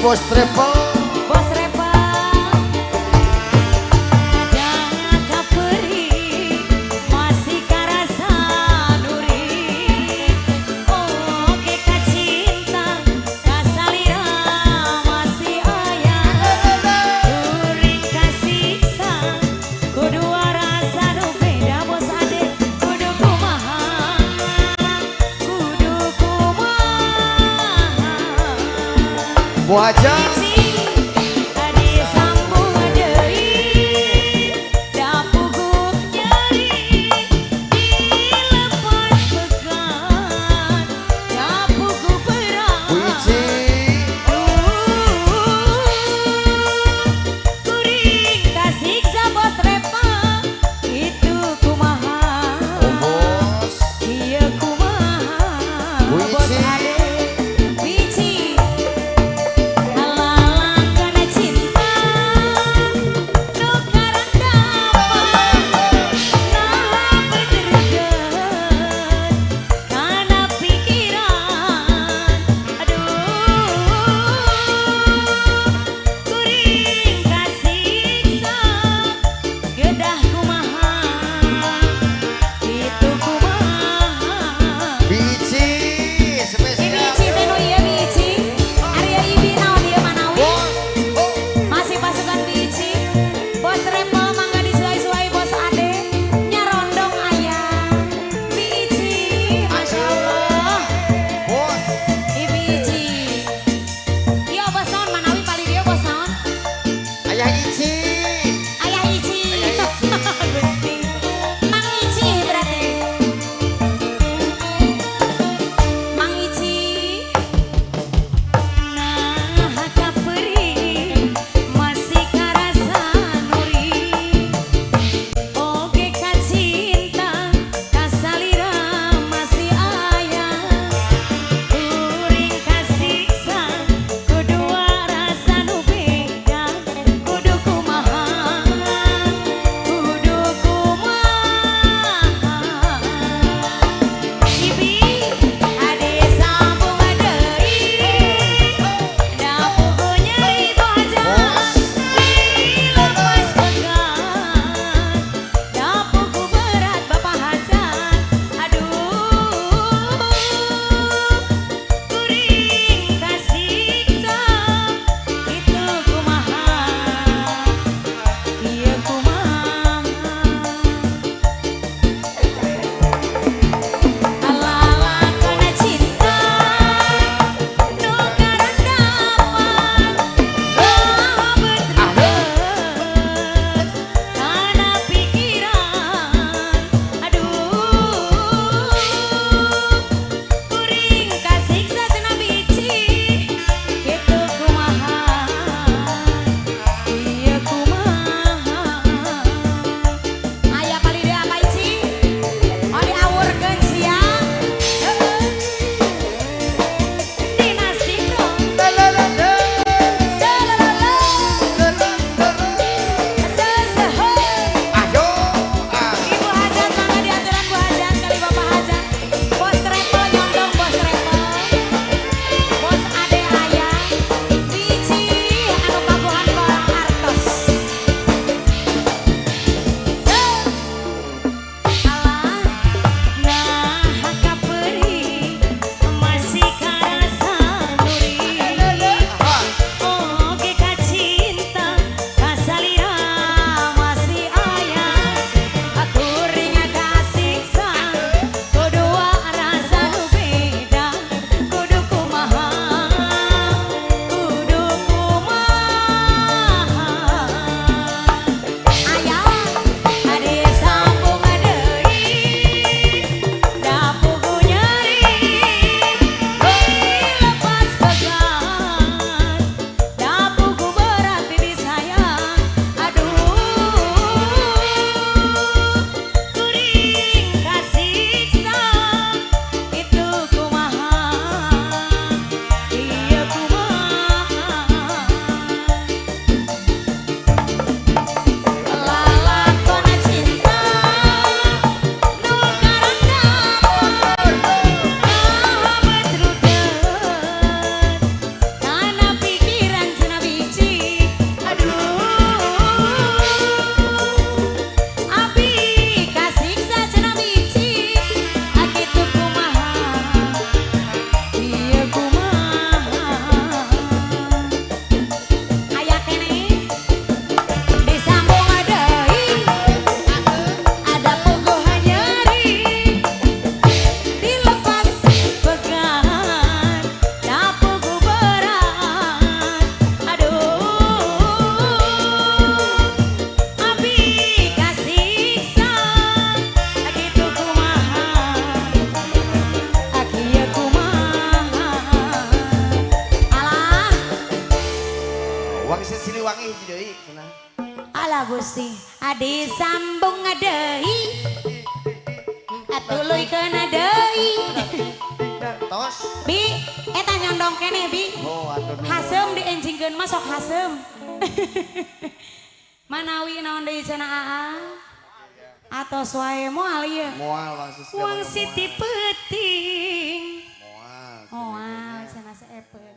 Bos Travel. Bos Travel. Jangan kaperi masih karasa duri. Oke ka cinta kasalira masih aya. Kuring kasiksa kudu rasa nu beda bos ade kudu kumaha. Kudu kumaha. Bu Haja. Tadi sambung deui da puguh nyeri dilepas pegan da puguh Bu Ici. Kuring kasiksa bos repa itu kumaha. Oh bos. Ieu kumaha Bu bos Ici. Ade Bici. Alah Gusti, adi sambung deui, atuluykeun deui. Tos. Bi, eta nyondong keneh, Bi. Oh, atuh nuhun. Haseum dienjingkeun mah sok haseum. Manawi naon deui cenah, Aa? Atos wae moal ieu. Moal wangsis. Wang siti peuting. Moal. Moal cenah seepet.